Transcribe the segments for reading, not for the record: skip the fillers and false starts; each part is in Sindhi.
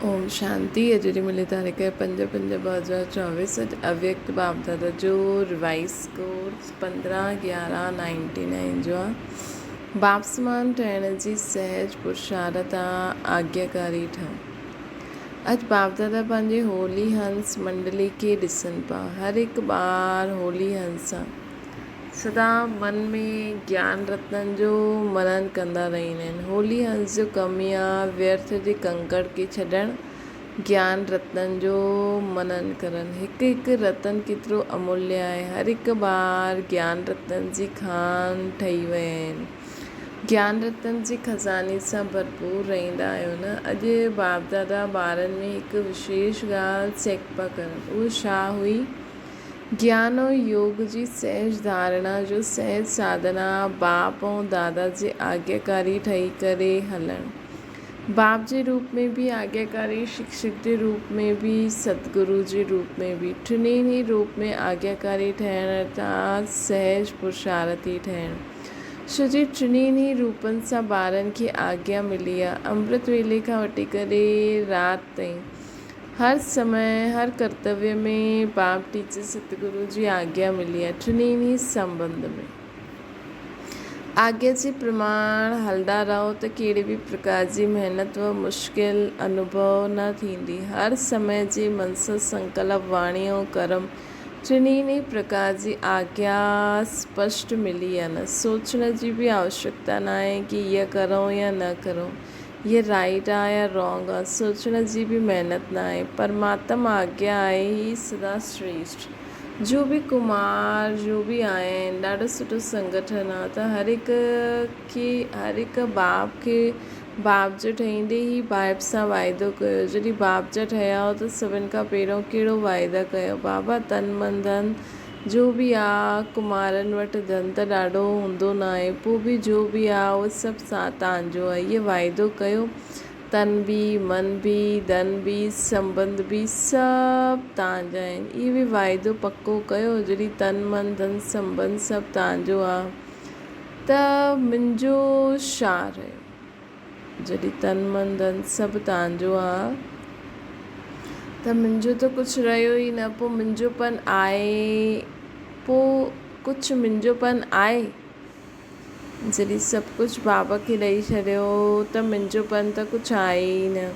اوم شانتي اڄ جي ملي تاريخ 5/5/2024 اڄ اويڪت باپ دادا جو ريوائز ڪورس 15 11 99 جو آ باپ سمان ٺهڻ جي سهج پرشارت آ آگياڪاري ٺهو اڄ باپ دادا پنهنجي هولي هنس منڊلي کي ڏسن پا هر هڪ ٻار هولي هنس آ. سدا من ۾ گيان رتنن جو منن ڪندا رهندا آهن. هولي هنس جو ڪم ئي آ ويرٿ جي ڪنڪڙ کي ڇڏڻ، گيان رتنن جو منن ڪرڻ. هڪ هڪ رتن ڪيترو اموليه آهي. هر هڪ ٻار گيان رتنن جي کان ٺهي ويا آهن. گيان رتنن جي خزاني سان ڀرپور رهندا آهيو نه. اڄ باپ دادا ٻارن ۾ هڪ وشيش ڳالهه چيڪ پيا ڪرن. اهو ڇا هئي؟ گيان ۽ يوگ جي سهج ڌارڻا جو سهج ساڌنا باپ ۽ دادا جي آگياڪاري ٺهي ڪري هلڻ. باپ جي روپ ۾ به آگياڪاري، شڪشڪ جي روپ ۾ به، ستگرو جي روپ ۾ به، ٽنهي ئي روپ ۾ آگياڪاري ٺهڻ ارٿات سهج پرشارٿي ٺهڻ. ڇو جي ٽنهي ئي روپن سان ٻارن کي آگيا ملي آ، امرت ويلي کان وٺي ڪري رات تائين. هر سمي هر ڪرتويه ۾ باپ ٽيچر ستگرو جي آگيا ملي آهي ٽنهي ئي سنٻنڌ ۾ آگيا جي پرماڻ هلندا رهو ته ڪهڙي به پرڪار جي محنت و مشڪل انوڀو نه ٿيندي هر سمي جي منسا سنڪلپ واڻي ۽ ڪرم ٽنهي ئي پرڪار جي آگيا اسپشٽ ملي آهي نه سوچڻ جي به آوشڪتا ناهي ڪي هيء ڪرون يا نه ڪرون هيء رائيٽ آ يا رانگ آ، سوچڻ جي به محنت ناهي. پرماتم آگيا آهي هي سدا شريشٺ. جو به ڪمار جو به آيا آهن ڏاڍو سٺو سنگٺن آ ته هر هڪ کي هر هڪ باپ کي باپ جو ٺهيندي ئي باپ سان واعدو ڪيو جڏهن باپ جا ٺهيا هو ته سڀن کان پهريون ڪهڙو واعدا ڪيو بابا تن من ڌن جو به آ، ڪمارن وٽ ڌن ته ڏاڍو هوندو ناهي، پوء به جو به آ، اهو سڀ تان جو آ. هيء واعدو ڪيو، تن به، من به، ڌن به، سنٻنڌ به سڀ تان جا آهن. اهو به واعدو پڪو ڪيو، جڏهن تن، من، ڌن، سنٻنڌ سڀ تان جو آ ته منهنجو ڇا رهيو؟ جڏهن تن من ڌن سڀ تنهنجو آ ته منهنجو ته ڪجهه رهيو ئي نه پوء منهنجو پن آهي پوء ڪجهه منهنجو پن آهي جڏهن سڀ ڪجهه بابا کي ڏئي ڇڏيو ته منهنجو پن ته ڪجهه آهي ئي نه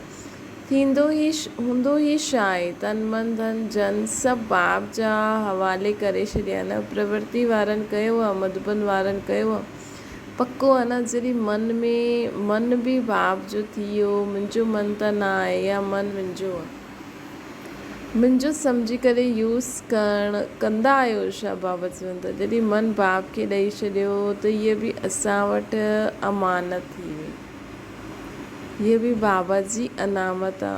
ٿيندو هي هوندو هي ڇا آهي تن من ڌن جن سڀ باب جا حوالي ڪري ڇڏيا نه پرورتي وارن ڪيو آ مڌوبن وارن ڪيو آ پڪو آ نه جڏهن من ۾ من به باپ جو ٿي ويو منهنجو من ته نه آهي يا من منهنجو آ منهنجو سمجهي ڪري يوز ڪرڻ ڪندا آهيو ڇا بابا چون ٿا جڏهن من باپ کي ڏئي ڇڏيو ته هيء به اسان وٽ امانت ٿي وئي هيء به بابا جي انامت آ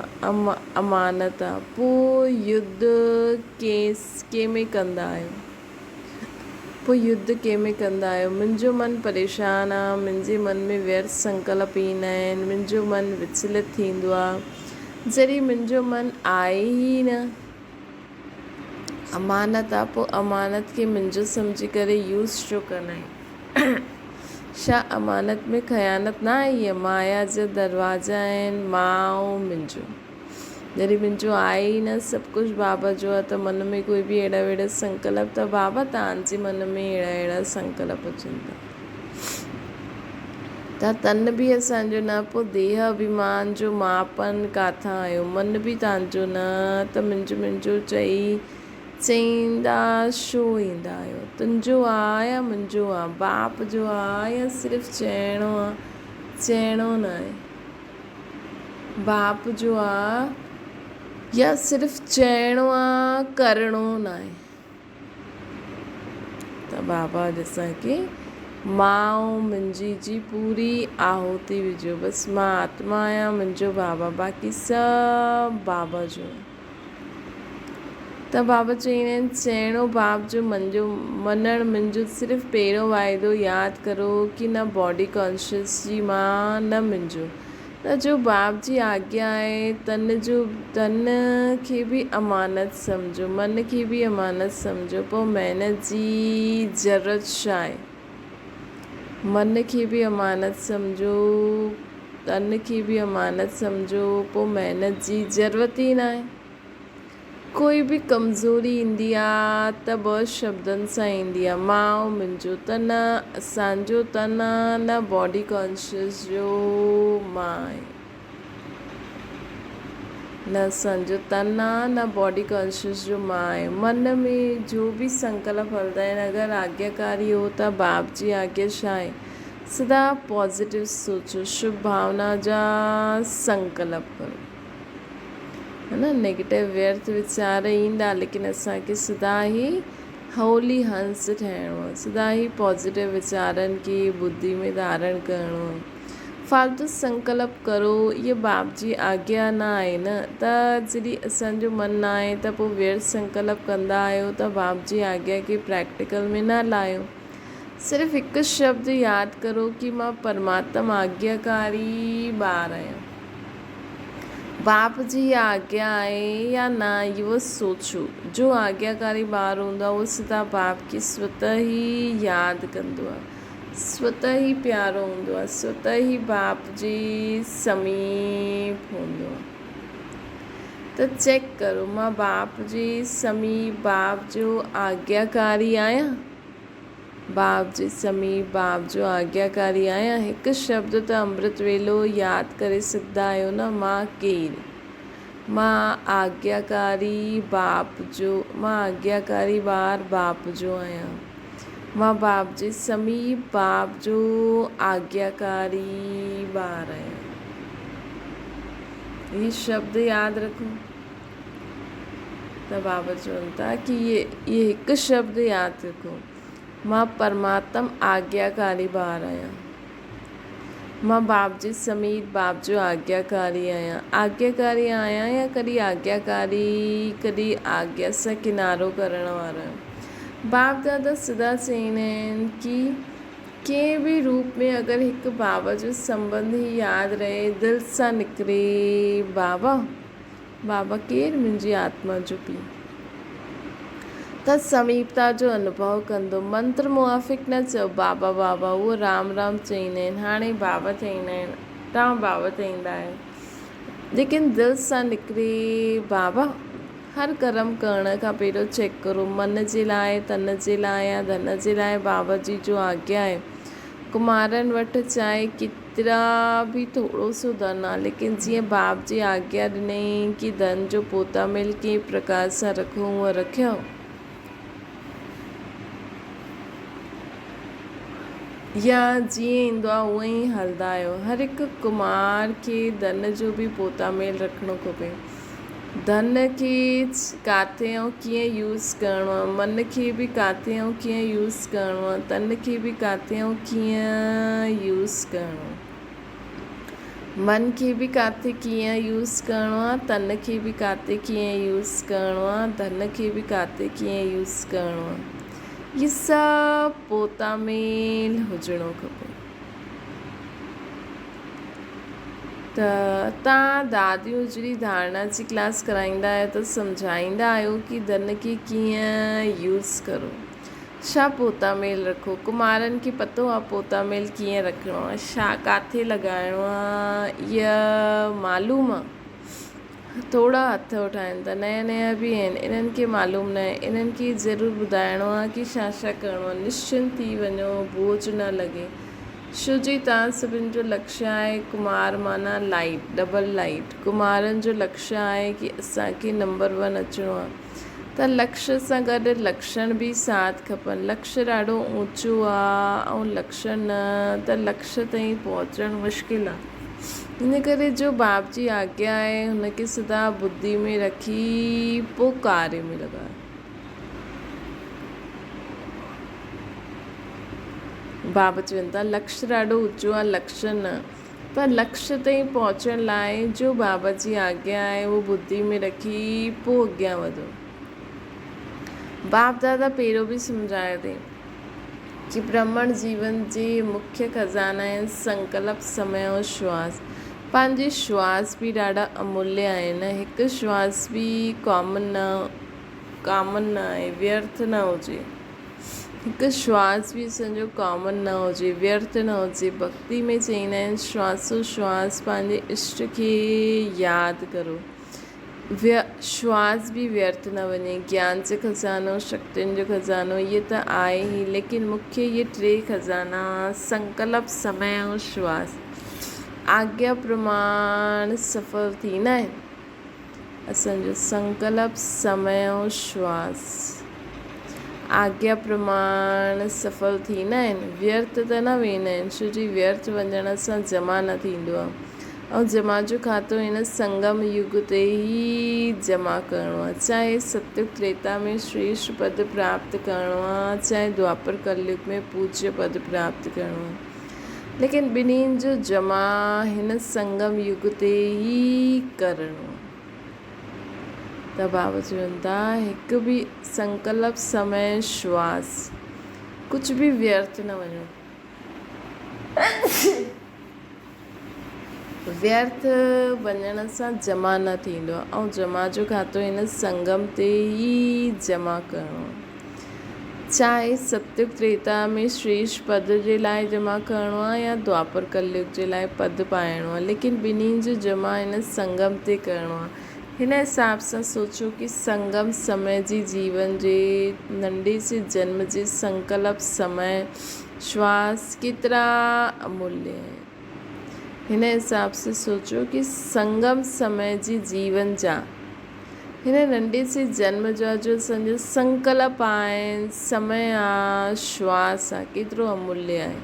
امانت آ پوء يڌ ڪيس ڪنهن ۾ ڪندا آهيو. پوء يڌ ڪنهن ۾ ڪندا آهيو؟ منهنجو من پريشان آ، منهنجي من ۾ ويرٿ سنڪلپ ايندا آهن، منهنجو من وچلت ٿيندو آ. جڏهن منهنجو من آهي ئي نه. امانت آ، پوء امانت کي منهنجو سمجهي ڪري يوز ڇو ڪندا آهيون؟ ڇا امانت ۾ خيانت نه آئي؟ مايا جا دروازا آهن، مان ۽ منهنجو. جڏهن منهنجو آهي ئي نه سڀ ڪجهه بابا جو آهي ته من ۾ ڪوئي به اهڙا وهڙا سنڪلپ ته بابا تان جي من ۾ اهڙا اهڙا سنڪلپ اچن ٿا ته تن به اسان جو نه پوء ديهه اڀيمان جو ماپن ڪاٿان آيو من به تان جو نه ته منهنجو منهنجو چئي چئيندا ڇو ايندا آهيو تنهنجو آ يا منهنجو آ باپ جو آ يا صرف چئڻو آ چئڻو ناهي. باپ جو آ يا صرف چئڻو آ ڪرڻو ناهي ته بابا اڄ اسان کي مان ۽ منهنجي جي پوري آهوتي وجهو بس مان آتما آهيان منهنجو بابا باقي سڀ بابا جو آهي. ته بابا چئيندا آهن، چئڻو باپ جو منجو مڃڻ منهنجو صرف پهريون واعدو ياد ڪرو ڪي نه باڊي ڪانشس جي مان نه منهنجو ته جو باپ جي آگيا آهي تن جو تن کي به امانت سمجهو من کي به امانت سمجهو پوء محنت جي ضرورت ڇا آهي من کي به امانت سمجهو. تن کي به امانت سمجهو، پوء محنت جي ضرورت ئي ناهي. ڪوئي به ڪمزوري ايندي آ ته ٻه شبدن سان ايندي آ، مان ۽ منهنجو تن، اسان جو تن، نه باڊي ڪانشس جو مان آهي. نه اسان جو تن آ نه باڊي ڪانشس جو مان آهي. من ۾ جو به سنڪلپ هلندا آهن اگر آگياڪاري هو ته باپ جي آگيا ڇا آهي؟ سدا پازيٽو سوچو، شڀ ڀاونا جا سنڪلپ ڪرو. ها نه نيگيٽو ويرٿ ويچار ايندا ليڪن اسان کي سدا هي هولي هنس ٺهڻو آهي، سدا هي پازيٽو ويچارن کي ٻڌي ۾ ڌارڻ ڪرڻو آهي. فالتو سنڪلپ ڪرو اهي باپ جي آگيا نه آهي نه ته جڏهن اسان جو من نه آهي ته پوء ويرٿ سنڪلپ ڪندا آهيو ته باپ جي آگيا کي پريڪٽيڪل ۾ نه لاهيو. صرف هڪ شبد ياد ڪرو ڪي مان پرماتم آگياڪاري ٻار آهيان. باپ جي اها آگيا آهي يا نه اهو سوچو. جو آگياڪاري ٻار هوندو آهي اهو سدا باپ کي سوته ئي ياد ڪندو آهي. سوته ئي پيارو هوندو آهي. سوته ئي باپ جي سميپ هوندو آهي. ته چيڪ ڪرو مان باپ جي سميپ باپ جو آگياڪاري آهيان؟ باپ جي سميپ باپ جو آگياڪاري آهيان؟ هڪ شبد ته امرت ويلو ياد ڪري سگهندا آهيو نه مان ڪير؟ مان آگياڪاري باپ جو مان آگياڪاري ٻار باپ جو آهيان. مان باپ جي سميپ باپ جو آگياڪاري ٻار آهيان. هي شبد ياد رکو ته بابا چون ٿا ڪي اهي هڪ شبد ياد رکو مان پرماتم آگياڪاري ٻار آهيان. مان باپ جي سميپ باپ جو آگياڪاري آهيان. آگياڪاري آهيان يا ڪڏهن آگياڪاري ڪڏهن آگيا سان ڪنارو ڪرڻ وارو آهيان. باپ دادا سدا چئيندا آهن ڪي ڪنهن به روپ ۾ اگر هڪ بابا جو سنٻنڌ هي ياد رهي دل سان نڪري بابا بابا ڪير منهنجي آتما جو پيء؟ ته سميپتا جو انوڀو ڪندو. منتر موافق نه چئو بابا بابا اهو رام رام چئيندا آهن هاڻي بابا چئيندا آهن توهان بابا چئيندا آهيو ليڪن دل سان نڪري بابا هر ڪرم ڪرڻ کان پهريون چيڪ ڪرو من جي لاء تن جي لاء يا ڌن جي لاء بابا جي جو آگيا آهي ڪمارن وٽ چاهي ڪيترا به ٿورو سو ڌن آ ليڪن جيئن باپ جي آگيا ڏنائين ڪي ڌن جو پوتا ميل ڪنهن پرڪار سان رکو هونئن رکيو. يا جيئن ايندو آ هونئن ئي هلندا آهيو. هر هڪ ڪمار کي ڌن جو به پوتا ميل رکڻو کپي. ڌن کي ڪاٿي ۽ ڪيئن يوز ڪرڻو آ، من کي به ڪاٿي ۽ ڪيئن يوز ڪرڻو آ، تن کي به ڪاٿي ۽ ڪيئن يوز ڪرڻو آ. من کي به ڪاٿي ڪيئن يوز ڪرڻو آ، تن کي به ڪاٿي ڪيئن يوز ڪرڻو آ، ڌن کي به ڪاٿي ڪيئن يوز ڪرڻو آ. اهي سڀ پوتاميل هجڻو کپي. ته توهان داديون جڏهن ڌارڻا جي ڪلاس ڪرائيندا آهيو ته سمجهائيندا آهيو ڪي ڌن کي ڪيئن يوز ڪرو ڇا پوتا ميل رکو ڪمارن کي پتو آ پوتا ميل ڪيئن رکڻو آ ڇا ڪاٿي لڳائڻو آ اها معلوم آ ٿورا هٿ اٺائين ٿا نيا نيا به آهن انهن کي معلوم ناهي انهن کي ضرور ٻڌائڻو آ ڪي ڇا ڇا ڪرڻو آ نشچنت ٿي وڃو بوجهه نه لڳي شو جي تان سڀن جو لڪشيه آهي ڪمار معنيٰ لائيٽ، ڊبل لائيٽ، ڪمارن جو لڪشيه آهي ڪي اسان کي نمبر ون اچڻو آهي ته لڪشيه سان گڏ لڪشڻ به ساٿ کپن لڪشيه ڏاڍو اوچو آ ۽ لڪشڻ نه ته لڪشيه تائين پهچڻ مشڪل آ ان ڪري جو باپ جي آگيا آهي هن کي سدا ٻڌي ۾ رکي پوء ڪاري ۾ لڳايو. بابا چون ٿا لڪش ڏاڍو اوچو آهي لڪش نه ته لڪش تائين پهچڻ لاء جو بابا جي آگيا آهي اهو ٻڌي ۾ رکي پوء اڳيان وڌو. باپ دادا پهريون به سمجهايو اٿئي ڪي برهمڻ جيون جي مکيه خزانا آهن سنڪلپ، سمي ۽ شواس. پنهنجي شواس به ڏاڍا اموليه آهن هڪ شواس به ڪامن نه ڪامن نه آهي ويرٿ نه هجي. هڪ شواس به اسان جو ڪامن نه هجي، ويرٿ نه هجي. ڀڳتي ۾ چئيندا آهن شواسو شواس پنهنجي اشٽ کي ياد ڪرو. شواس به ويرٿ نه وڃي. گيان جو خزانو، شڪتين جو خزانو اهي ته آهي ئي ليڪن مکيه اهي ٽي خزانا سنڪلپ، سمي ۽ شواس آگيا پرماڻ سڦل ٿيندا آهن. اسان جو سنڪلپ، سمي ۽ شواس آگيا پرماڻ سڦل ٿيندا آهن، ويرٿ ته نه ويندا آهن، ڇو جي ويرٿ وڃڻ سان جمع نه ٿيندو آهي ۽ جمع جو کاتو هن سنگم يگ تي ئي جمع ڪرڻو آهي، چاهي ستيگ تريتا ۾ شريشٺ پد پراپت ڪرڻو آهي، چاهي دوآپر ڪليگ ۾ پوجيه پد پراپت ڪرڻو آهي. ليڪن ٻنهين جو جمع هن سنگم يگ تي ئي ڪرڻو آهي. ته بابا چون ٿا هڪ به سنڪلپ، سمي، شواس ڪجهه به ويرٿ نه وڃڻو. ويرٿ وڃڻ سان جمع نه ٿيندو آهي ۽ جمع جو کاتو هن سنگم تي ئي جمع ڪرڻو آهي. چاهي ستيگ تريتا ۾ شريش پد جي لاء جمع ڪرڻو آهي يا دوآپر ڪليگ جي لاء پد پائڻو آهي ليڪن ٻنهي جو جمع هن سنگم تي ڪرڻو آهي. هن حساب سان سوچو ڪي سنگم سمي جي جيون جي ننڍي سي جنم جي سنڪلپ سمي شواس ڪيترا اموليه آهن. هن حساب سي سوچو ڪي سنگم سمي جي جيون جا هن ننڍي سي جنم جا جو اسان جو سنڪلپ آهن، سمي آ، شواس آ، ڪيترو اموليه آهي.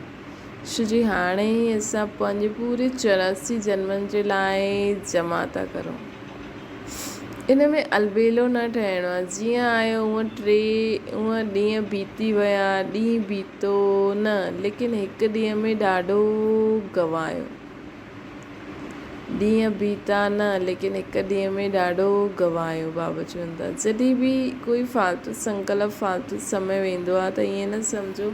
شو جي هاڻي ئي اسان پنهنجي پوري 84 جنمن جي لاء جمع ٿا ڪرون. ان ۾ البيلو نه ٺهڻو آ. جيئن آيو هونئن ٽي هونئن ڏينهن بيتي ويا، ڏينهن بيتو نه، ليڪن هڪ ڏينهن ۾ ڏاڍو گنوايو. ڏينهن بيتا نه ليڪن هڪ ڏينهن ۾ ڏاڍو گوايو. بابا چون ٿا جڏهن به ڪوئي فالتو سنڪلپ فالتو سمي ويندو آهي ته ائين نه سمجهو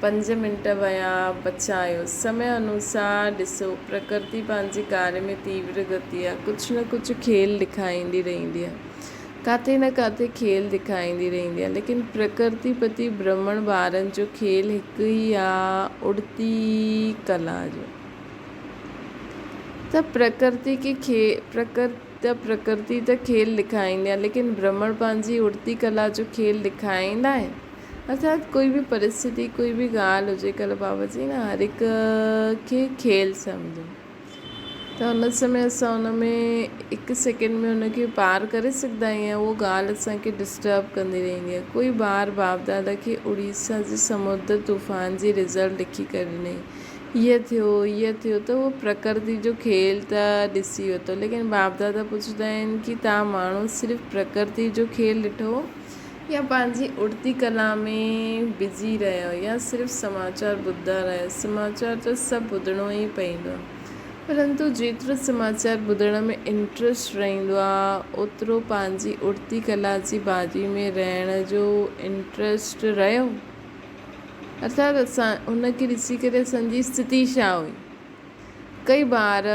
پنج منٽ ويا بچايو سمي انوسار ڏسو پرڪرتي پنهنجي ڪاري ۾ تيور گتي آهي ڪجهه نه ڪجهه کيل ڏکائيندي رهندي آهي ڪاٿي نه ڪاٿي کيل ڏکائيندي رهندي آهي ليڪن پرڪرتي پتي برهمڻ ٻارن جو کيل هڪ ئي آهي اڙتي ڪلا جو. ته پرڪرتي کي کي پرڪر ته پرڪرتي ته کيل ڏکائيندي آهي ليڪن برهمڻ پنهنجي اڙتي ڪلا جو کيل ڏکائيندا آهن ارٿات ڪوئي به پرسٿتي ڪوئي به ڳالهه هجي ڪل بابا جي نه هر هڪ کي کيل سمجهو ته ان سمي اسان ان ۾ هڪ سيڪنڊ ۾ ان کي پار ڪري سگهندا آهيون يا اهو ڳالهه اسان کي ڊسٽرب ڪندي رهندي آهي ڪوئي ٻار باپ دادا کي اڙيسا جي سمنڊ طوفان جي رزلٽ لکي ڪري ڏنائين هيء ٿيو، هيء ٿيو ته اهو پرڪرتي جو کيل ته ڏسي ورتو، ليڪن باپ دادا پڇندا آهن ڪي توهان ماڻهو صرف پرڪرتي جو کيل ڏٺو يا پنهنجي اڙتي ڪلا ۾ بزي رهيا يا صرف سماچار ٻڌندا رهيا؟ سماچار ته سڀ ٻڌڻو ئي پئيندو آهي، پرنتو جيترو سماچار ٻڌڻ ۾ انٽرسٽ رهندو آهي، اوترو پنهنجي اڙتي ڪلا جي بازي ۾ رهڻ جو انٽرسٽ رهيو؟ ارٿات اسان ان کي ڏسي ڪري اسان جي اسٿتي ڇا هئي. ڪئي ٻار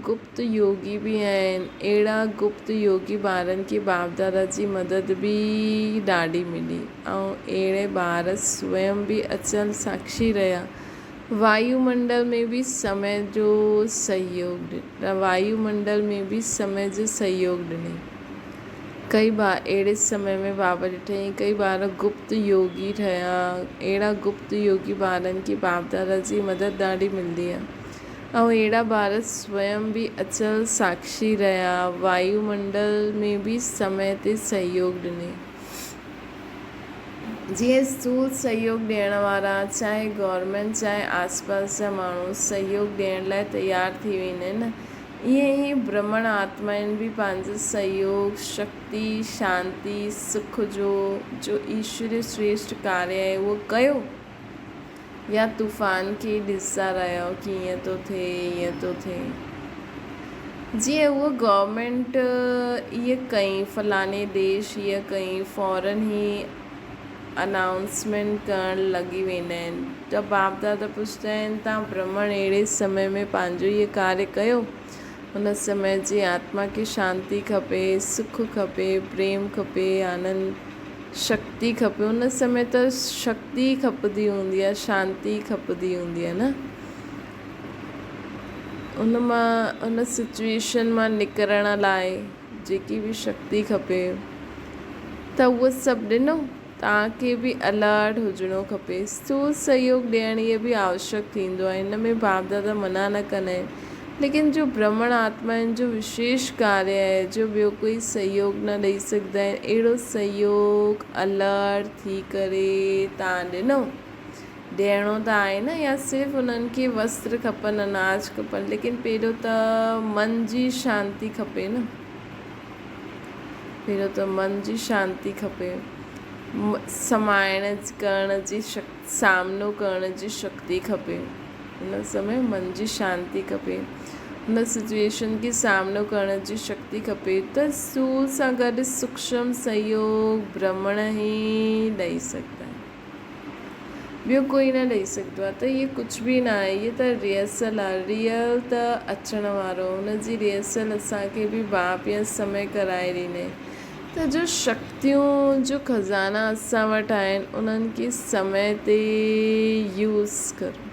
گپت يوگي به آهن. اهڙا گپت يوگي ٻارن کي باپ دادا جي مدد به ڏاڍي ملي ۽ اهڙي ٻار سويم به اچل ساکشي رهيا. وايو منڊل ۾ به سمي جو سهيوگ وايو منڊل ۾ به سمي جو سهيوگ ڏني. ڪئي ٻار اهڙي سمي ۾ بابا ڏٺائين ڪئي ٻار گپت يوگي ٺهيا. اهڙا گپت يوگي ٻارن کي باپ دادا جي مدد ڏاڍي ملندي آهي ۽ اهڙا ٻار سويم به اچل ساکشي رهيا. وايو منڊل ۾ به سمي تي سهيوگ ڏني. جيئن اسٿول سهيوگ ڏيڻ وارا چاهي گورنمينٽ چاهي آس پاس جا ماڻهو سهيوگ ڏيڻ لاء تيار ٿي ويندا آهن ائين ئي برهمڻ آتمائن به پنهنجو سهيوگ، شڪتي، شانتي، سک جو جو ايشوري شريشٺ ڪاريه آهي اهو ڪيو يا طوفان کي ئي ڏسندا رهيا ڪي ائين ٿو ٿئي ائين ٿو ٿئي. جيئن اهو گورنمينٽ ائين ڪئي فلاڻي ديش ائين ڪئي فورن ئي انائونسمينٽ ڪرڻ لڳي ويندا آهن ته باپ دادا پڇندا آهن توهان برهمڻ اهڙي سمي ۾ پنهنجو اهي ڪاريه ڪيو ان سمي جي آتما کي شانتي کپي سک کپي پريم کپي آنند شڪتي کپي ان سمي ته شڪتي کپندي هوندي آهي شانتي کپندي هوندي آهي نه ان مان ان سچويشن مان نڪرڻ لاء جيڪي به شڪتي کپي ته اهو سڀ ڏنو. توهان کي به الرٽ هجڻو کپي. اسٿول سهيوڳ ڏيڻ اهي به آوشڪ ٿيندو آهي. هن ۾ باپ دادا منع نه ڪندا آهن. ليڪن جو برهمڻ آتمائن جو وشيش ڪاريه آهي جو ٻيو ڪوئي سهيوڳ نه ڏئي سگهندا آهن اهڙو سهيوڳ الرٽ ٿي ڪري توهان ڏنو. ڏيڻو ته آهي نه يا صرف انهن کي وستر کپن اناج کپن ليڪن پهريون ته من جي شانتي کپي نه. پهريون ته من جي شانتي کپي. سمائڻ ڪرڻ جي سامنو ڪرڻ جي شڪتي کپي. ان سمي من جي شانتي کپي. ان سچوئيشن کي سامنو ڪرڻ جي شڪتي کپي ته سور سان گڏ سوڪشم سهيوگ برهمڻ ئي ڏئي سگهندا آهن. ٻيو ڪوئي نه ڏئي سگهندو آهي ته اهي ڪجهه به نه آهي اهي ته ريهرسل آهي ريئل ته اچڻ وارو هن جي ريهرسل اسان کي به باپ يا سمي ڪرائي ڏيندي ته جو شڪتيون جو خزانا اسان وٽ آهن انهن کي سمي تي يوز ڪرو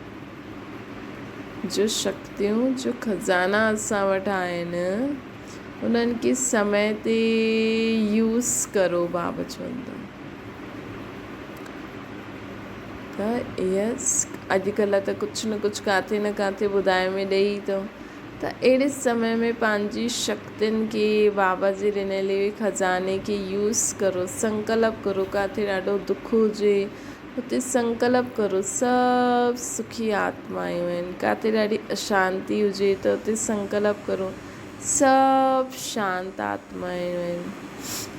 جو شڪتيون جو خزانا اسان وٽ آهن انهن کي سمي تي يوز ڪرو بابا چون ٿا. ته ايس اڄڪلهه ته ڪجهه نه ڪجهه ڪاٿي نه ڪاٿي ٻڌائي ۾ ڏئي ٿو ته اهڙي سمي ۾ پنهنجي شڪتين کي بابا جي ڏنل خزاني کي يوز ڪرو سنڪلپ ڪرو ڪاٿي ڏاڍو دک هجي اتي سنڪلپ ڪرو سڀ سکي آتمايون آهن ڪاٿي ڏاڍي اشانتي هجي ته اتي سنڪلپ ڪرو سڀ شانت آتمائون آهن.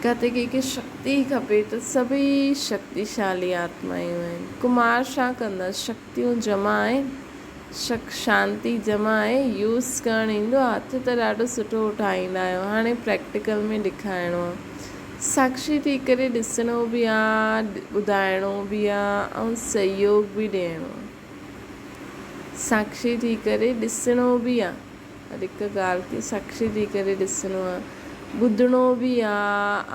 ڪاٿي ڪنهن کي شڪتي کپي ته سڀئي شڪتيشالي آتمائون آهن. ڪمار ڇا ڪندا؟ شڪتيون جمع آهن، شڪ شانتي جمع آهي، يوز ڪرڻ ايندو آهي، هٿ ته ڏاڍو سٺو اٺائيندا آهيو، هاڻي پريڪٽيڪل ۾ ڏيکارڻو آهي. ساکشي ٿي ڪري ڏسڻو به آهي، ٻڌائڻو به آهي ۽ سهيوگ به ڏيڻو آهي. ساکشي ٿي ڪري ڏسڻو به آهي. هر هڪ ڳالهه کي ساکشي ٿي ڪري ڏسڻو آ، ٻڌڻو به آ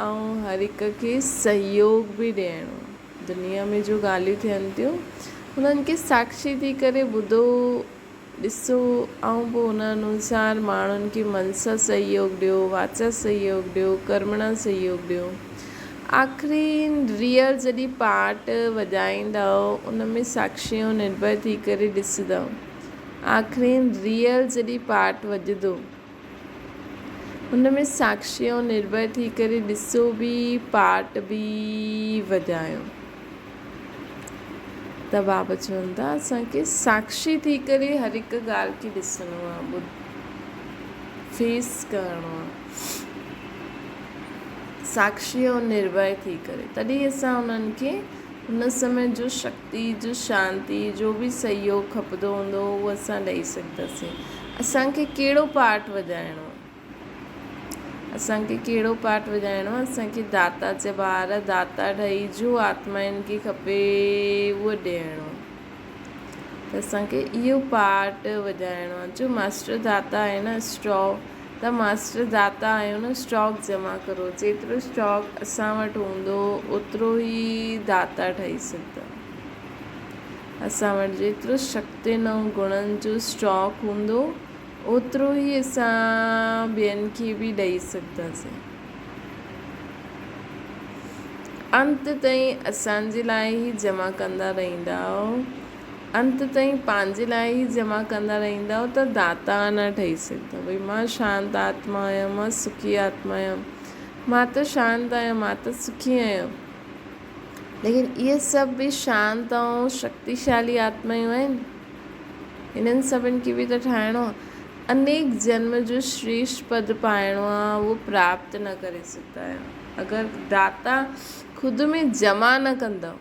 ۽ هر هڪ کي سهيوگ به ڏيڻو آ. دنيا ۾ جو ڳالهيون ٿين ٿيون، انهن کي ساکشي ٿي ڪري ٻڌو، ڏسو ۽ پوء ان انوسار ماڻهن کي من سان سهيوگ ڏيو، واچا سهيوگ ڏيو، ڪرمڻا سهيوگ ڏيو. آخرين ريئل جڏهن پارٽ وڄائيندؤ، ان ۾ ساکشي ۽ نرڀي ٿي ڪري ڏسندؤ. آخرين ريئل جڏهن پارٽ وڄندو ان ۾ ساکشي ۽ نرڀي ٿي ڪري ڏسو به پارٽ به وڄايو ته بابا چون ٿا اسان کي ساکشي ٿي ڪري هر هڪ ڳالهه کي ڏسڻو آهي فيس ڪرڻو آهي ساکشي ۽ نرڀي ٿي ڪري تڏهن اسان انهن کي ان سمي جو شڪتي جو شانتي جو به سهيوگ کپندو هوندو هو اهو اسان ڏئي سگهنداسين. اسان کي ڪهڙو پارٽ وڄائڻو آهي؟ اسان کي ڪهڙو پارٽ وڄائڻو آهي؟ اسان کي داتا جا ٻار داتا ٺهي جو آتمائن کي کپي اهو ڏيڻو آهي. ته اسان کي اهو پارٽ وڄائڻو آهي جو ماسٽر داتا آهي نه اسٽاڪ ته ماسٽر داتا آهيو نه اسٽاڪ جمع ڪرو جيترو اسٽاڪ اسان وٽ هوندو اوترو ئي داتا ٺهي سگهندا اسان وٽ جيترو شڪتين ۽ گڻن جو اسٽاڪ هوندو اوترو ئي اسان ٻين کي به ڏئي سگهنداسين. انت تائين اسان جي لاء ئي جمع ڪندا رهندؤ، انت تائين پنهنجي لاء ئي جمع ڪندا رهندؤ ته داتا نه ٺهي سگهندؤ. ڀئي مان شانت آتما آهيان، مان سکي آتما آهيان، مان ته شانت آهيان، مان ته سکي آهيان. ليڪن اهي سڀ به شانت ۽ شڪتيشالي آتمائون آهن. انهن سڀن کي به ته ٺاهڻو آهي. انيڪ جنم جو شريشٽ پد پائڻو آهي، اهو پراپت نه ڪري سگهندا آهيو. اگر داتا خود ۾ جمع نه ڪندؤ،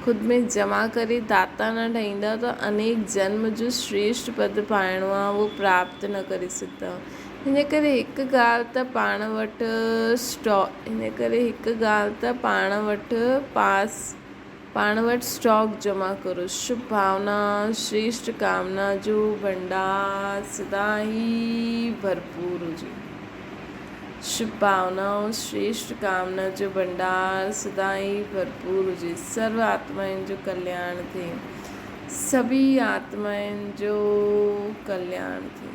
خود ۾ جمع ڪري داتا نه ٺهيندؤ ته انيڪ جنم جو شريشٽ پد پائڻو آهي، اهو پراپت نه ڪري سگهندؤ. ان ڪري هڪ ڳالهه ته پاڻ وٽ اسٽا ان ڪري هڪ ڳالهه ته پاڻ وٽ پاس پاڻ وٽ اسٽاڪ جمع ڪرو. شڀ ڀاونا، شريشٽ ڪامنا جو ڀنڊار سدا ئي ڀرپور هجي. شڀ ڀاونائون، شريشٽ ڪامنا جو ڀنڊار سدائين ڀرپور هجي. سرو آتمائن جو ڪلياڻ ٿئي. سڀئي آتمائن جو ڪلياڻ ٿئي.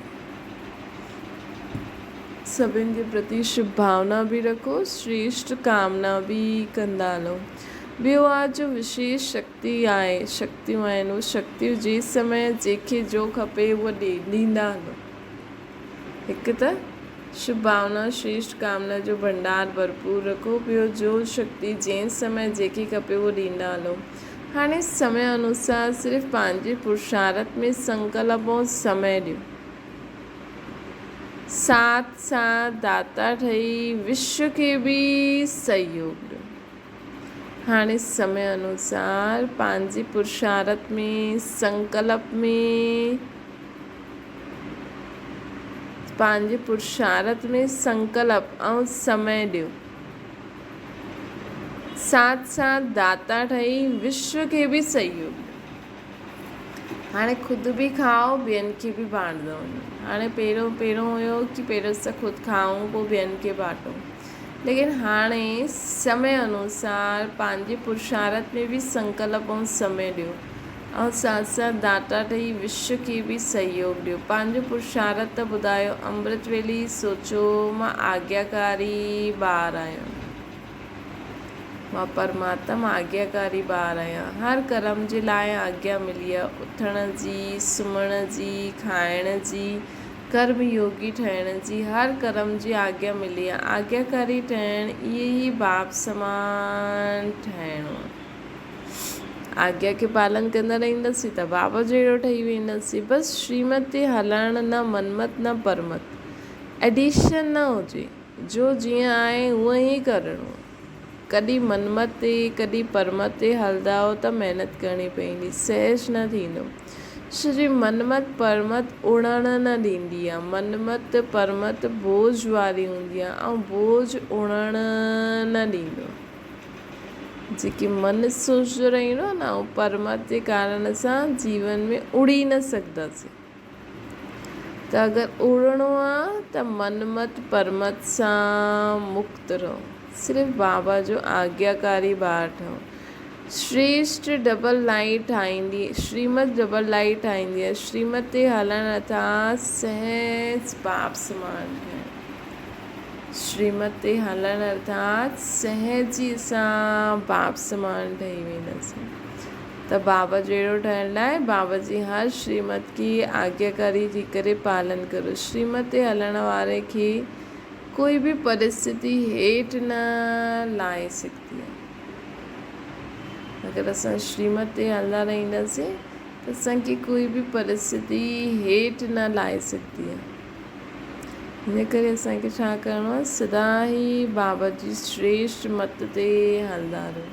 سڀن جي پرتي شڀ ڀاونا به رکو، شريشٽ ڪامنا به ڪندا هلو. ٻيو آ جو وشيش شڪتي آهي، شڪتيون آهن، اهي شڪتيون جنهن سمي جنهن کي جو کپي اهو ڏيندا هلو. هڪ ته شڀ ڀاونا، شريشٽ ڪامنا جو ڀنڊار ڀرپور رکو، ٻيو جو شڪتي جنهن سمي جنهن کي کپي اهو ڏيندا هلو. هاڻي سمي انوسار صرف پنهنجي پرشارٿ ۾ سنڪلپ ۽ سمي ڏيو. ساٿ ساٿ داتا ٺهي وشو کي به سهيوگ ڏيو. هاڻي سمي انوسار پنهنجي پرشارٿ ۾ سنڪلپ ۾ پنهنجي پرشارٿ ۾ سنڪلپ ۽ سمي ڏيو. ساٿ ساٿ داتا ٺهي وشو کي به سهيوگ ڏيو. هاڻي خود به کائو ٻين کي به بانٽدا وڃو. هاڻي پهريون پهريون هيو ڪي پهريون اسان خود کائون پوء ٻين کي بانٽون ليڪن هاڻي سمي انوسار پنهنجي پرشارٿ ۾ به سنڪلپ ۽ سمي ڏيو ۽ ساٿ ساٿ داتا ٺهي وشو کي به سهيوگ ڏيو. پنهنجو پرشارٿ ته ٻڌايو امرت ويلي سوچو مان آگياڪاري ٻار آهيان. مان پرماتم آگياڪاري ٻار آهيان. هر ڪرم جي لاء آگيا ملي آهي. اٿڻ جي، سمهڻ جي، کائڻ جي، ڪرم يوگي ٺهڻ جي، هر ڪرم جي آگيا ملي آهي. آگياڪاري ٺهڻ اهي ئي باپ سمان ٺهڻو آهي. آگيا کي پالن ڪندا رهنداسين ته بابا جهڙو ٺهي وينداسين. بس شريمت تي هلڻ نه منمت نه پرمت. ايڊيشن نه هجي. جو جيئن آهي هونئن ئي ڪرڻو. ڪڏهن منمت تي ڪڏهن پرمت تي هلندائو ته محنت ڪرڻي پوندي، سهج نه ٿيندو. ڇو جي منمت پرمت اڙڻ نه ڏيندي آ. منمت پرمت بوجهه واري هوندي آ ۽ بوجهه اڙڻ نه ڏيندو آ. جيڪي من سوچندو رهندو آ نه اهو پرمت جي ڪارڻ سان جيون ۾ اڙي نه سگهنداسين. ته اگر اڙڻو آ ته من مت پرمت سان مڪت رهو. صرف بابا جو آگياڪاري ٻار ٺهو. شريشٽ ڊبل لائين ٺاهيندي شريمت ڊبل لائين ٺاهيندي آهي. شريمت تي هلڻ ارٿات سهج باپ سمان ٺهڻ. شريمت تي هلڻ ارٿات سهج ئي اسان باپ سمان ٺهي وينداسين. ته بابا جهڙو ٺهڻ لاء بابا جي هر شريمت کي آگياڪاري ٿي ڪري پالن ڪريو. شريمت تي هلڻ واري کي ڪوئي به پرستٿي هيٺ نه لاهي سگهندي آهي. اگر اسان شريمت تي هلندا رهنداسين ته اسان کي ڪوئي به پرستٿي هيٺ نه لاهي سگهندي آهي. ان ڪري اسان کي ڇا ڪرڻو آهي سدا ئي بابا جي شريشٽ مت تي هلندا رهون.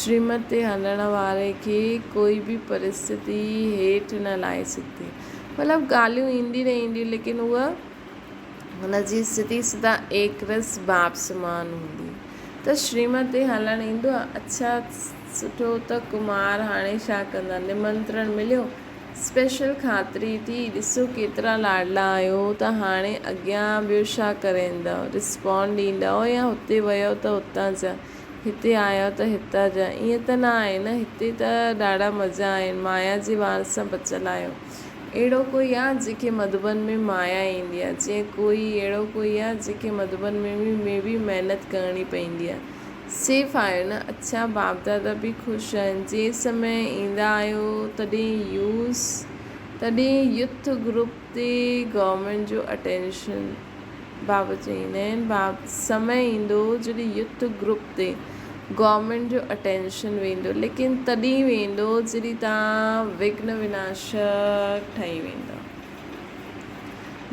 شريمت تي هلڻ واري کي ڪوئي به پرستٿي هيٺ نه لاهي سگهندي. مطلب ڳالهيون ايندي رهنديون ليڪن هوء هن جي سڌي سڌا ايڪ رس باپ سمان هوندي. ته شريمت تي هلڻ ايندو آ؟ اڇا سٺو ته ڪمار هاڻي ڇا ڪندا؟ نمنترڻ مليو؟ اسپيشل خاطري ٿي، ڏسو ڪيترا لاڏلا آهيو ته هاڻي اڳيان ٻيو ڇا ڪريندؤ؟ رسپانڊ ڏيندؤ يا هتي ويؤ ته هتان جا؟ هتي آيا ته هتان جا. ائين ته نه آهي نه، هتي ته ڏاڍا مزا آهن، مايا جي وار سان بچيل آهيو. اهڙو ڪوئي آ، جنهن کي مڌوبن ۾ مايا ايندي آ، جيئن ڪوئي اهڙو ڪوئي آ، جنهن کي مڌوبن ۾ ۾ به محنت ڪرڻي پوندي آ. سيف آهيو نه؟ اڇا، باپ دادا به خوش آهن. جنهن سمي ايندا آهيو، تڏهن يوز تڏهن يوٿ گروپ تي گورنمينٽ جو اٽينشن. بابا چئيندا آهن باب سمي ايندو جڏهن يوٿ گروپ تي گورنمينٽ جو اٽينشن ويندو ليڪن تڏهن ويندو جڏهن توهان وگهن وناشڪ ٺهي ويندؤ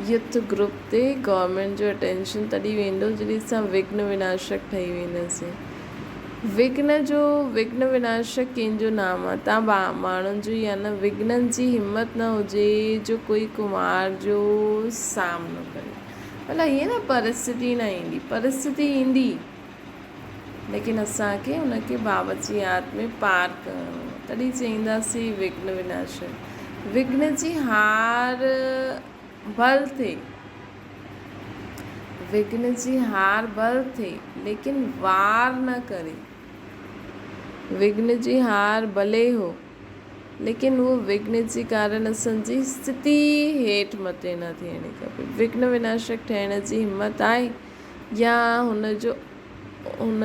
يوٿ گروپ تي گورنمينٽ جو اٽينشن تڏهن ويندو جڏهن اسان وگهن وناشڪ ٺهي وينداسين وگهن جو وگهن وناشڪ ڪنهن جو نام آهي توهان ماڻهن جو ئي آهي نه وگهنن جي همت نه هجي جو ڪوئي ڪمار جو سامنو ڪري مطلب ائين نه پرستٿي نه ايندي پرستٿي ايندي ليڪن اسان کي ان کي بابا جي ياد ۾ پار ڪرڻو آهي تڏهن چئينداسين وگهن وناشڪ وگهن جي هار ڀل ٿئي. وگهن جي هار ڀل ٿئي، ليڪن وار نه ڪري. وگهن جي هار ڀلي هو، ليڪن اهو وگهن جي ڪارڻ اسان جي اسٿتي هيٺ مٿي نه ٿيڻي کپي. وگهن وناشڪ ٺهڻ جي همت آهي يا هن جو هن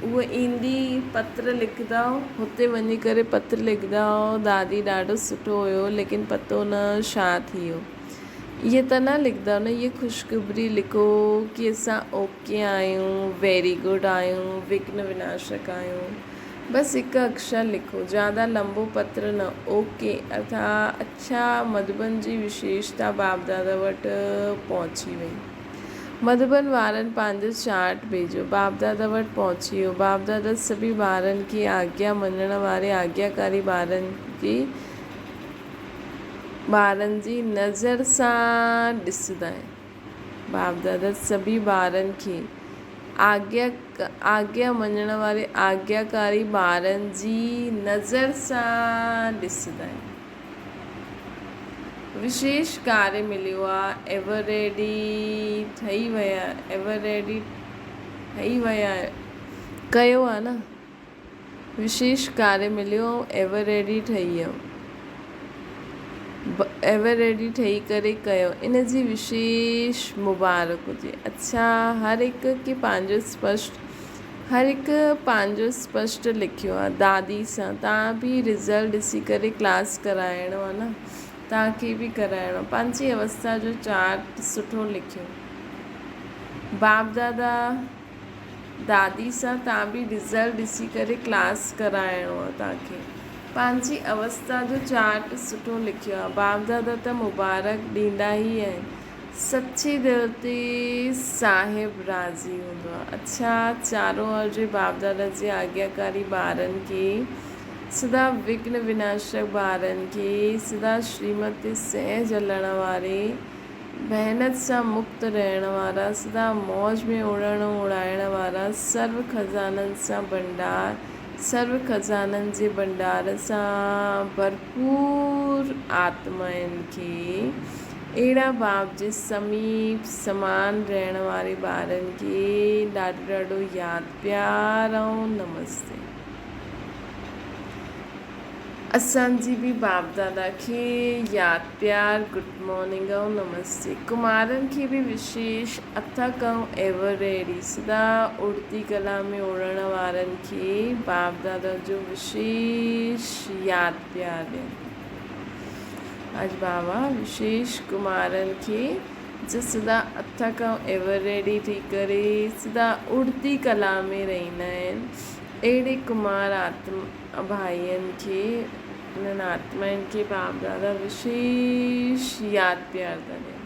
اهو ايندي پتر لکندؤ، هتي وڃي ڪري پتر لکندؤ، دادي ڏاڍو سٺو هيو ليڪن پتو نه ڇا ٿي ويو. اهي ته نه لکندؤ نه، اهي خوشخبري لکو ڪي اسان اوڪي آهيون، ويري گڊ آهيون، وگهن وناشڪ آهيون. بس هڪ اکشر لکو، زياده لنبو پتر نه، اوڪي ارٿات اڇا مڌوبن جي وشيشتا باپدادا وٽ پهچي وئي. مڌوبن وارن پنهنجو چارٽ ڀيجيو. باپدادا وٽ پهچي ويو. باپدادا سڀني ٻارن کي آگيا مڃڻ واري آگياڪاري ٻارن جي ٻارن جي نظر سان ڏسندا آهن. باپدادا سڀني ٻارن کي آگيا آگيا مڃڻ واري آگياڪاري ٻارن جي نظر سان ڏسندا آهن. وشيش ڪاري مليو آ ايور ريڊي ٺهي ويا ايور ريڊي ٺهي ويا ڪيو آ نه وشيش ڪاري مليو ۽ ايور ريڊي ٺهي ويو ايور ريڊي ٺهي ڪري ڪيو ان جي وشيش مبارڪ هجي اڇا هر هڪ کي پنهنجو اسپشٽ هر هڪ پنهنجو اسپشٽ لکيو آ دادي سان توهان به رزلٽ ڏسي ڪري ڪلاس ڪرائڻو آ نه توهان کي به ڪرائڻو آ پنهنجي اوستا جو چارٽ سٺو لکيو باپ دادا دادي سان توهان به رزلٽ ڏسي ڪري ڪلاس ڪرائڻو آ توهان کي پنهنجي اوستا جو چارٽ سٺو لکيو آ باپ دادا ته مبارڪ ڏيندا ئي آهن سچي دل تي صاحب راضي هوندو آ. اڇا چارو اور جي باپ دادا جي آگياڪاري ٻارن کي سدا وگهن وناشڪ ٻارن کي سدا شريمت تي سهج هلڻ واري محنت سان مڪت رهڻ وارا سدا موج ۾ اڙڻ اڙائڻ وارا سرو خزانن سان ڀنڊار سرو خزانن جي ڀنڊار سان ڀرپور آتمائن کي اهڙا باپ جي سميپ سمان رهڻ واري ٻارن کي ڏاڍو ڏاڍو ياد پيار ۽ نمستي. اسان جي به باپ دادا کي ياد پيار گڊ مارننگ ۽ نمستي. ڪمارن کي به وشيش اٿڪ ۽ ايور ريڊي سدا اڙتي ڪلا ۾ اڙڻ وارن کي باپ دادا جو وشيش ياد پيار ڏين. اڄ بابا وشيش ڪمارن کي جو سدا اٿڪ ۽ ايور ريڊي ٿي ڪري سدا اڙتي ڪلا ۾ رهندا آهن، اهڙي ڪمار آتم ڀائين کي، انهن آتمائن کي باپ دادا وشيش ياد پيار ٿا ڏين.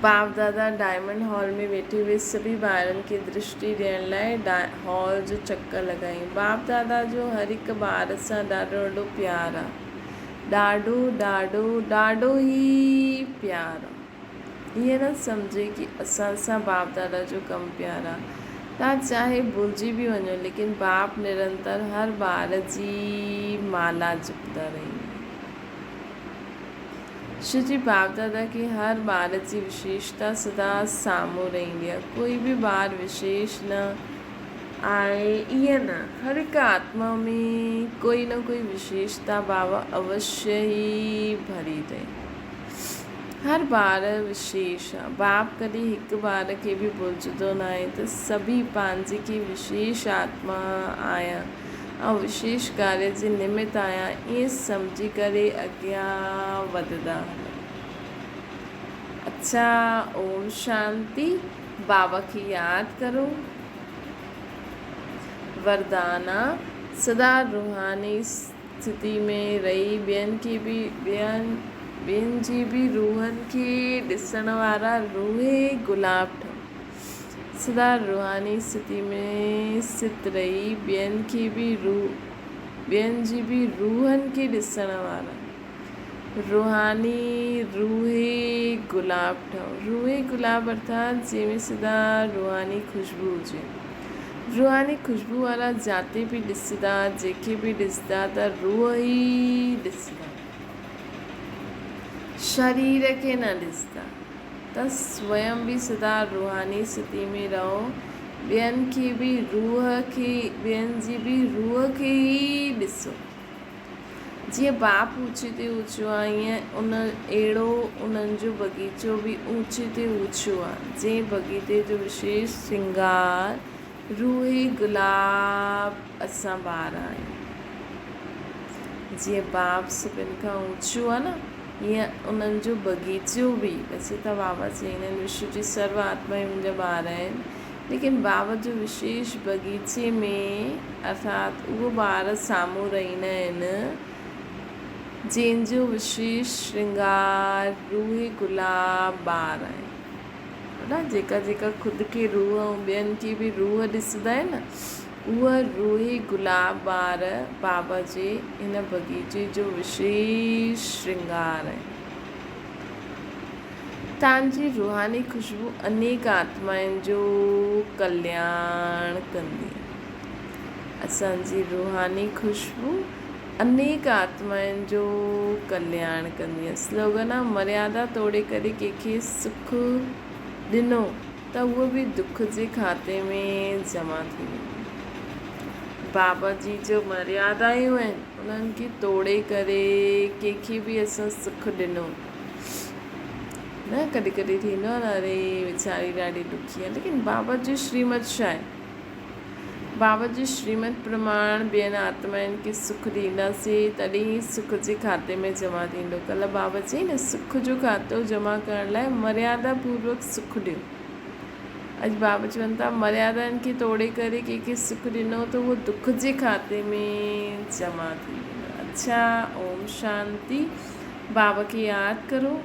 باپ دادا ڊائمنڊ هال ۾ ويٺي هئي سڀئي ٻارن کي درشٽي ڏيڻ لاء هال جو چڪر لڳايائين. باپ دادا جو هر هڪ ٻار سان ڏاڍو ڏاڍو پيار آ. ڏاڍو ڏاڍو ڏاڍو ئي پيار آ. ائين نه سمجهي ڪي اسان سان باپ دادا جو ڪم پيار آ. توهان چاهي ڀلجي به وڃو ليڪن باپ نرنتر هر ٻار جي مالا جپندا رهندا. شو جي باپ دادا کي هر ٻار جي وشيشتا سدا سامهون رهندي آهي. ڪوئي به ٻار وشيش نه آهي ائين نه، هر هڪ آتما ۾ ڪوئي نه ڪوئي وشيشتا بابا اوشيه ئي ڀري اٿئي. هر ٻار وشيش آهي. باپ ڪڏهن هڪ ٻار کي به ڀلجندو ناهي ته سڀئي پنهنجي کي وشيش آتما آهيان. آئون وشيش ڪاريه جي نمت آهيان، ائين سمجهي ڪري اڳيان وڌندا هلو. اڇا اوم شانتي، بابا کي ياد ڪرو. وردان آ، سدا روحاني اسٿتي ۾ رهي ٻين کي به ٻين جي به روحن کي ڏسڻ وارا روحي گلاب ٺهو. سدا روحاني اسٿتي ۾ اسٿت رهي ٻين کي به روح ٻين جي به روحن کي ڏسڻ وارا روحاني روحي گلاب ٺهو. روحي گلاب ارٿات جنهن ۾ سدا روحاني خوشبو هجي. روحاني خوشبو وارا جاتي به ڏسندا جنهن کي به ڏسندا ته روح ئي ڏسندا. شرير کي نه ڏسندا. ته سويم به سدا روحاني ستي ۾ رهو، ٻين کي به روح کي ٻين جي به روح کي ئي ڏسو. جيئن باپ اوچي تي اوچو آ، ائين ان اهڙو انهن جو بغيچو به اوچي تي اوچو آ، جنهن بغيچي جو وشيش سينگار روح گلاب اسان ٻار آهيون. جيئن باپ سڀن کان اوچو آ نه، ائين انهن جو بغيچو به. ويسي ته بابا چئيندا آهن وشو جي سرو آتما ئي منهنجا ٻار آهن، ليڪن بابا جو وشيش بغيچي ۾ ارٿات اهو ٻار سامهون رهيندا آهن، جنهن جو وشيش شرنگار روح گلاب ٻار آهن. وڏا جيڪا جيڪا خود کي روح ۽ ٻين کي به روح ڏسندا آهن نه، اهي روح گلاب ٻار بابا جي هن بغيچي جو وشيش شرنگار آهن. تان جي روحاني خوشبو انيڪ آتمائن جو ڪلياڻ ڪندي. اسان جي روحاني خوشبو انيڪ آتمائن جو ڪلياڻ ڪندي. سلوگن آ مريادا توڙي ڪري ڪنهن کي سک ڏنو ته اهو به دک جي کاتي ۾ جمع ٿي ويندو. بابا جي جو مريادايون آهن انهن کي توڙي ڪري ڪنهن کي به اسان سک ڏنو نه ڪڏهن ڪڏهن ٿيندو آهي نه اري ويچاري ڏاڍي ڏکي آهي ليڪن بابا جي شريمت ڇا آهي بابا جي شريمت پرماڻ ٻين آتمائن کي سک ڏينداسين تڏهن ئي سک جي کاتي ۾ جمع ٿيندو ڪلهه بابا چئي نه سک جو کاتو جمع ڪرڻ لاء مريادا پوروڪ سک ڏيو اڄ بابا چون ٿا مريادائن کي توڙي ڪري ڪنهن کي سک ڏنو ته اهو دک جي کاتي ۾ جمع ٿي ويندو اڇا اوم شانتي بابا کي ياد ڪرو.